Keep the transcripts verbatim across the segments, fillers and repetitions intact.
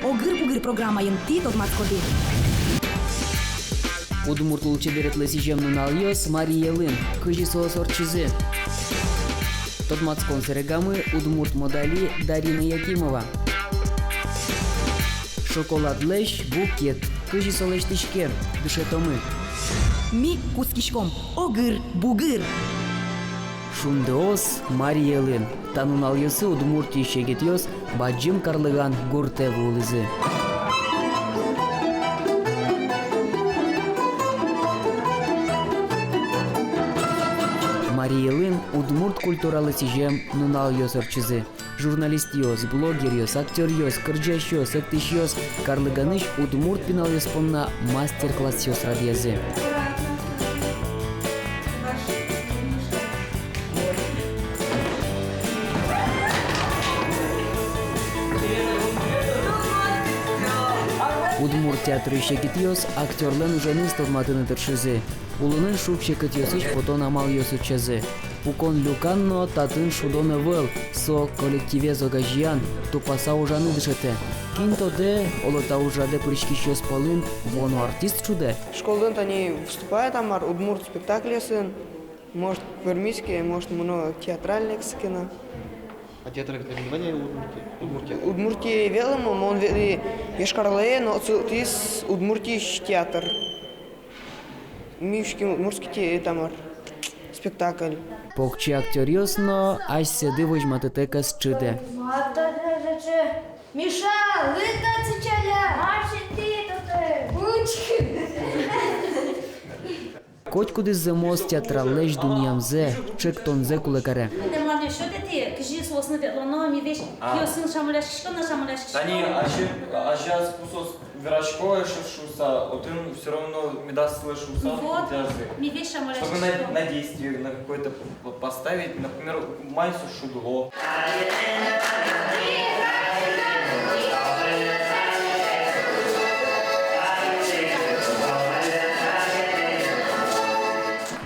«Огыр-бугыр» программаын тӥ тодматскоды: удмурт лулчеберетлы сӥзем нуналъёс Марий Элын, кызьы соос ортчизы. Тодматскон сэрегамы удмурт модали Дарина Якимова. Шоколадлэсь букет, кызьы со лэсьтӥське, дышетомы. Ми кутскиськом. Огыр-бугыр. Шундыос Марий Элын. Та нуналъёсы Удмуртиысь егитъёс бадӟым карлыган гуртэ вуылӥзы. Марий Элын удмурт культуралы сӥзем нуналъёс ортчизы. Журналистъёс, блогеръёс, актёръёс, кырӟасьёс, эктӥсьёс карлыганысь удмурт пиналъёс понна мастер-классъёс радъязы. Удмурт театрысь егитъёс актёрлэн уженыз тодматыны тыршизы. Улонын шуг-секытъёсысь потон амалъёс утчазы. Пукон люкан но татын шудон ӧвӧл, со коллективез огазеян, тупаса ужаны дышетэ. Кин тодэ, оло, та ужрадэ пыриськисьёс пӧлын вуоно артист шудэ. Школаын тани выступаю, та мар, удмурт спектакльёсын. Может, пӧрмиз ке, может, мыно театральной ке но. А театральное наименование Удмуртия? Удмуртия. Удмуртия ӧвӧл, м-, мон ветлӥ Йошкар-Олае, но отчы сылтӥз Удмуртиысь театр. Ми учким удмуртский те-, та мар, спектакль. Покчи актёръёс но асьсэды возьматытэк ӧз чида. Миша, лыд татчы, чаля! Мар сётӥд отын? Учкы! Котькудӥз зэмос театраллэсь дунъямзэ, чектонзэ кулэ каре. Тӥ мар сётӥды, кызьы соосын ветлоно, ми весь киосын шамаляськиськом но шамаляськиськом. Тани азе, азяз ку соос верасько эшшо шуыса, отын всё равно медаз сылэ шуыса, вот, ми весь шамаляськиськом. Чтобы на, на действие на какое-то п-, поставить, например, мар соос шудо.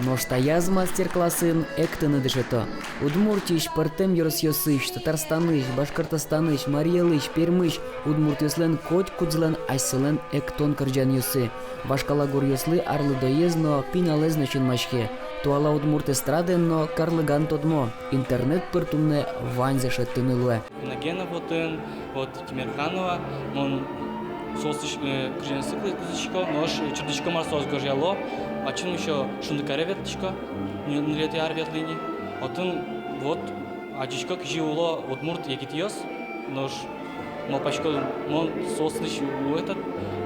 Нош таяз мастер-классын эктыны дышето. Удмуртиысь пӧртэм ёросъёсысь, Татарстанысь, Башкортостанысь, Марий Элысь, Пермысь удмуртъёслэн котькудӥзлэн асьсэлэн эктон-кырӟанъёссы. Вашкала гуръёслы арлыдоез но, пиналэз но синмаське. Туала удмурт эстрадаен но карлыган тодмо. Интернет пыр туннэ ваньзэ шедьтыны луэ. Нагенов отын, вот, Тимерханова, мон соослэсь, э, кырӟанъёссылы кылзӥсько, нош чырдӥсько, мар соос гожъяло, ачим ещё Шундыкаре ветлӥсько, ньылетӥ ар ветлӥ ни. Отын, вот, адӟисько, кызьы уло удмурт егитъёс, нош малпасько, мон соослэсь у-, этот,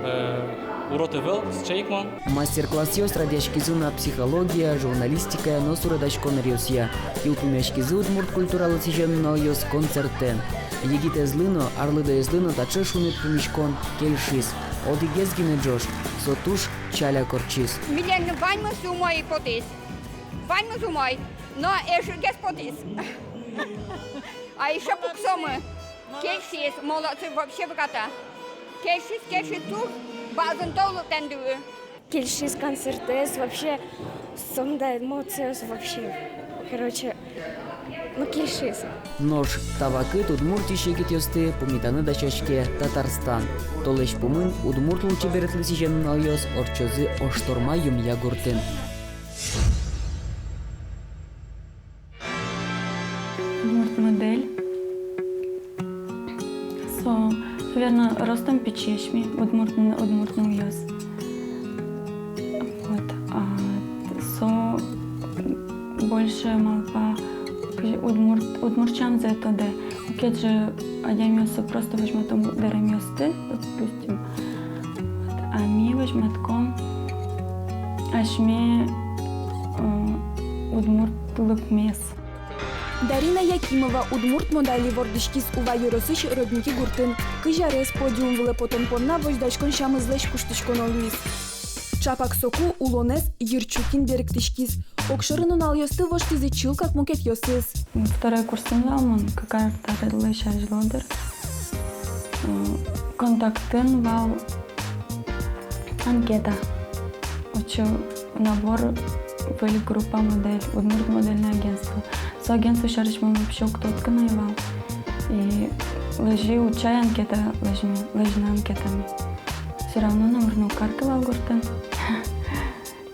э, урод ӧвӧл, сыӵе ик мон. Мастер-классъёс радъяськизы на психология, журналистикая но суредаськон ӧръёсъя. Йылпумъяськизы удмурт культуралы сӥзем нуналъёс концертэн. Егитэзлы но, арлыдоезлы но таӵе шуныт пумиськон кельшиз. Одӥгез гинэ ӝож, со туж ӵаляк ортчиз. Милемлы ваньмыз умой потӥз. Ваньмыз умой, но эшшо ик потӥз. А ещё пуксомы. Кельшиз, молодцы, вообще быгато. Кельшиз, кельшиз, туж бадӟым тау лыктэмдылы. Кельшиз концертэз, вообще, сомында эмоциос вообще. Короче, ну, кельшиз. Нош та вакыт Удмуртиысь егитъёсты пумитаны дасяське Татарстан. Толэзь пумын удмурт лулчеберетлы сӥзем нуналъёс ортчозы Оштормай Юмъя гуртын. Удмурт модель. Со, наверно, ростом пичиесь ми, удмурт н-, удмурт нылъёс. Вот, а, со больше малпа, кызьы удмурт, удмурт сямзэ тодэ. Мукет же адямиос просто возьмато дэремъёсты, допустим. Вот, а ми возьматком асьме, э, удмуртлыкмес. Дарина Якимова удмурт модали вордӥськиз Ува ёросысь Родники гуртын. Кызь арес подиум вылэ потон понна возьдаськон сямызлэсь куштӥськоно луиз. Чапак соку улонэз йырчукин берыктӥськиз. Огшоры нуналъёсты воштӥзы чылкак мукетъёсыз. Второй курсын вал мон, кык ар талэсь азьло дыр. Э, контактын вал анкета. Отчы набор выль группа модель, Удмурт модельное агентство. Со агентство сярысь мон вообще уг тодкы на ӧй вал. И Лэзи, утча анкета лэзьме, лэзьыны анкетаме. Всё равно номыр но уг каркы вал гуртын.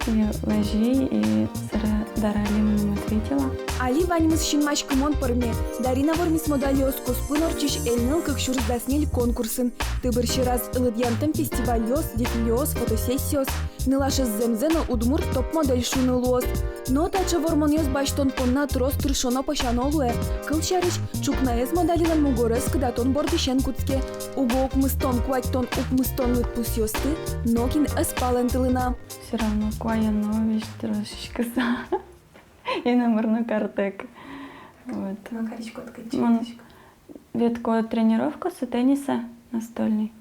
И лэзи, и собере Дара Алимовна ответила. Али ваньмыз синмаськымон пӧрме. Дарина вормиз модальёс куспын ортчись «Эльныл кык сюрс дас ньыль» конкурсын. Тыбыр сьӧраз ылыдъянтэм фестивальёс, дефилеос, фотосессиос. Нылашез зэмзэ но удмурт топ-модель шуыны луоз. Но таӵе вормонъёс басьтон понна трос тыршоно-пӧсяно луэ. Кылсярысь, ӵукнаез модальлэн мугорез кыдатон бордысен кутске. Уго укмыстон, куатьтон, укмыстонлы пусъёсты нокин ӧз палэнты на. Всё равно куаено, весь трос сиськыса. И номыр но картэк. Вот. Мон карисько, кытчы ветлӥсько. Ветлӥсько тренировкаосы тенниса настольный.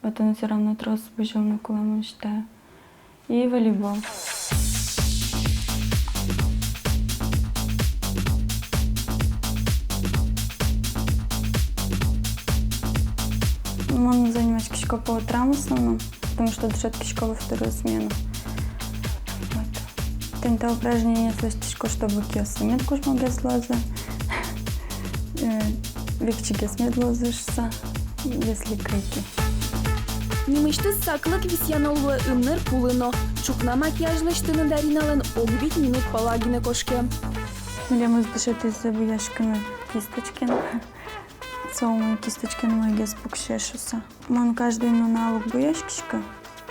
Отын всё равно трос бызьылыны кулэ, мон считаю. И волейбол. Мон заниматься карисько по утрам в основном, потому что дышетскисько во вторую смену. Вот. Тӥни та упражнениос лэсьтӥсько, чтобы киоссы мед кужмогес луозы. Э, векчигес мед луозы шуыса, если кыӵе ке. Нимысьтыз саклык висъяно луэ ымныр кулы но. Ӵукна макияж лэсьтыны Дариналэн ог вить минут пала гинэ кошке. Милемыз дышетӥзы буяськыны кисточкаен. Со мон кисточкаен умойгес пуксе шуыса. Мон каждый нунал уг буяськиськы,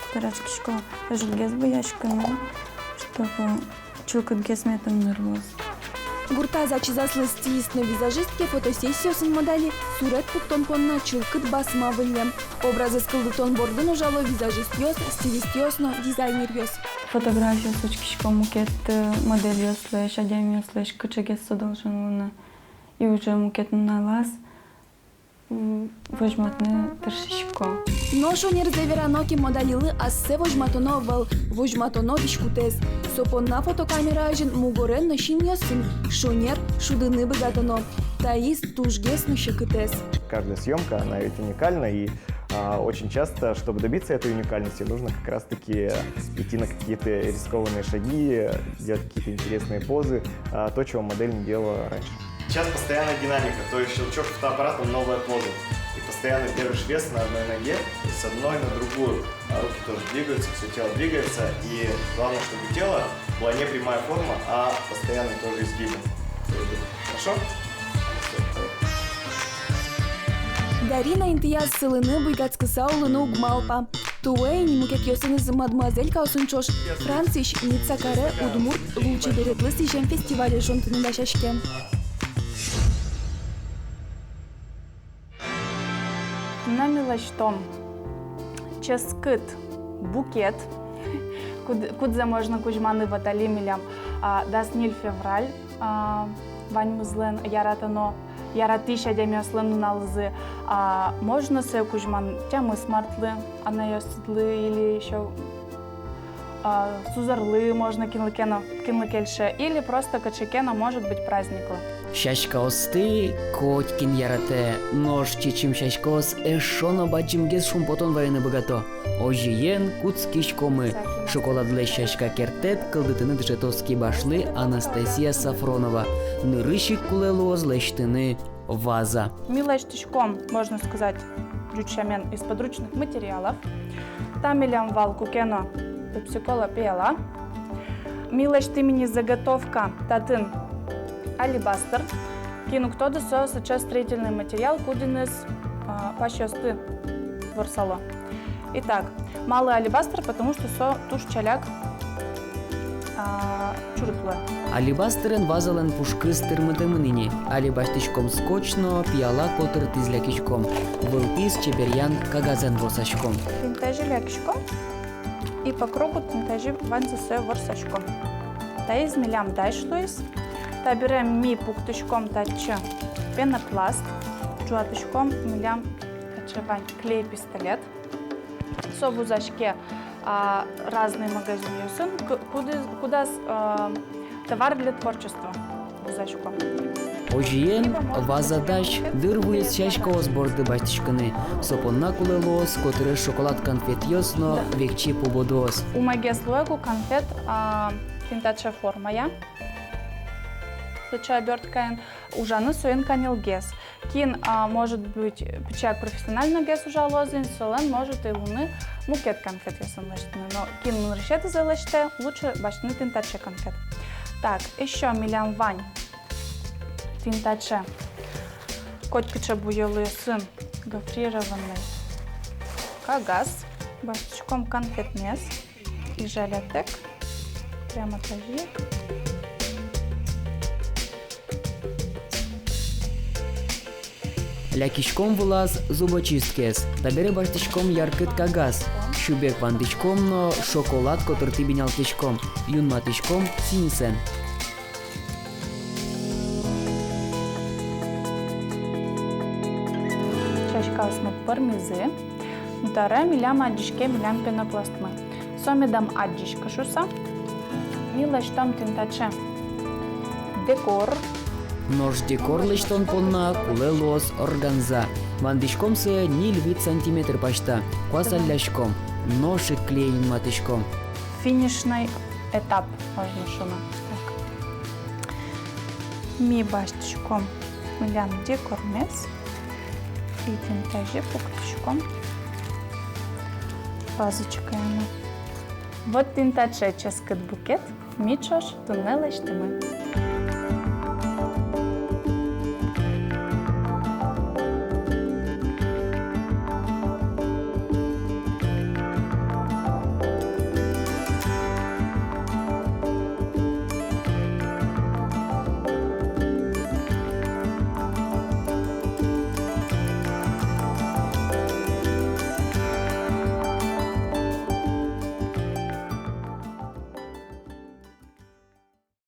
стараськисько ӧжытгес буяськыны, чтобы чылкытгес мед ымныр луоз. Гуртаз ачиз аслыз стилист но визажист ке, фотосессиосын модали суред пуктон понна чылкыт басма выллем. Образэз кылдытон бордын ужало визажистъёс, стилистъёс но дизайнеръёс. Фотографиос учкисько мукет, э, модельёслэсь, адямиослэсь, кыӵегес со должен луыны. И уже мукет нуналаз возьматыны тыршисько. Но шонерзэ верано ке, модалилы ассэ возьматоно ӧвӧл, возьматоно дӥськутэз. Со понна фотокамера азьын мугорен но синъёсын шонер шудыны быгатоно. Таиз тужгес но секытэз. Каждая съёмка, она ведь уникальна, и, а, очень часто, чтобы добиться этой уникальности, нужно как раз-таки идти на какие-то рискованные шаги, делать какие-то интересные позы, а, то, чего модель не делала раньше. Сейчас постоянная динамика, то есть щелчок фотоаппаратом, новая поза. И постоянно держишь вес на одной ноге, с одной на другую. А руки тоже двигаются, всё тело двигается. И главное, чтобы тело была не прямая форма, а постоянный тоже изгиб. Хорошо? Дарина интыяз сылыны, буйгатскыса улыны уг малпа. Туэ ини мукетъёсыныз мадмуазелькаосын ӵош Франциысь Ницца каре удмурт лулчеберетлы сӥзем фестивале шонтыны дасяське. Но ми лэсьтом ческыт букет, куд-, кудзэ можно кузьманы. Вот али милям, а, дас ньыль февраль, а, ваньмызлэн яратоно, яратӥсь адямиослэн нуналзы, а, можно сое кузьманы тямыс мартлы, анайёсыдлы или ещё, а, сузэрлы, можно кинлы ке но, кинлы кельше, или просто кыӵе ке но, может быть, праздниклы. Сяськаосты котькин яратэ, нош чечым сяськаос эшшо но бадӟымгес шумпотон вайыны быгато. Озьыен, кутскиськомы. Шоколадлэсь сяська кертэт кылдытыны дышетоз кибашлы Анастасия Сафронова. Нырысь ик кулэ луоз лэсьтыны ваза. Ми лэсьтӥськом, можно сказать, ӟуч сямен, из подручных материалов. Та милям вал куке но пепси-кола пияла. Ми лэсьтӥм ини заготовка, татын алебастр. Кин уг тоды, со сыӵе строительный материал, кудӥныз, а, пасьёсты ворсало. Итак, малы алебастр? Потому что со туж ӵаляк, а, чурыт луэ. Алебастрен вазалэн пушкыз тырмытэмын ини. Али басьтӥськом скотч но, пияла котыртӥз лякиськом. Вылтӥз чеберъян кагазэн ворсаськом. Тӥни тазьы лякиськом. И по кругу тӥни тазьы ваньзэ сое ворсаськом. Таиз милям дась луиз. Табере ми пуктӥськом татчы пенопласт, ӝуатӥськом, милям таӵе вань клей-пистолет. Со вузаське, а, разный магазинъёсын, к-, кудӥз-, кудаз, а, товар для творчества вузаськом. Озьыен, ваза дась, дыр вуиз сяськаос борды басьтӥськыны. Со понна кулэ луоз котырес шоколад конфетъёс но векчи пу-бодыос. Умойгес луэ, ку конфет, а, тӥни таӵе формая. сыӵе обёрткаен, ужаны соин каньылгес. Кин, а, может быть, пичияк профессиональногес ужалоз ини, солэн может и луыны мукет конфетъёсын лэсьтыны. Но кин нырысетӥзэ лэсьтэ, лучше басьтыны тӥни таӵе конфет. Так, ещё милям вань тӥни таӵе котькыӵе буёлъёсын гофрированный кагаз. Басьтӥськом конфетмес. И жалятэк прямо тазьы ик. Лякиськом вылаз зубочисткаез. Табере басьтӥськом яркыт кагаз. Сюбег вандӥськом но шоколад котыртӥ бинялтӥськом. Юнматӥськом сӥньысэн. Сяськаосмы пӧрмизы. Но табере милям адӟиське милям пенопластмы. Со медам адӟиськы шуыса, ми лэсьтом тӥни таӵе декор. Нош декор лэсьтон понна кулэ луоз органза. Вандӥськом сое ньыль-вить сантиметр пасьта. Куасалляськом. Нош ик клей юнматӥськом. Финишный этап, можно шуыны. Так. Ми басьтӥськом милям декормес. И тӥни тазьы пуктӥськом вазочкаямы. Вот тӥни таӵе ческыт букет ми ӵош туннэ лэсьтӥмы.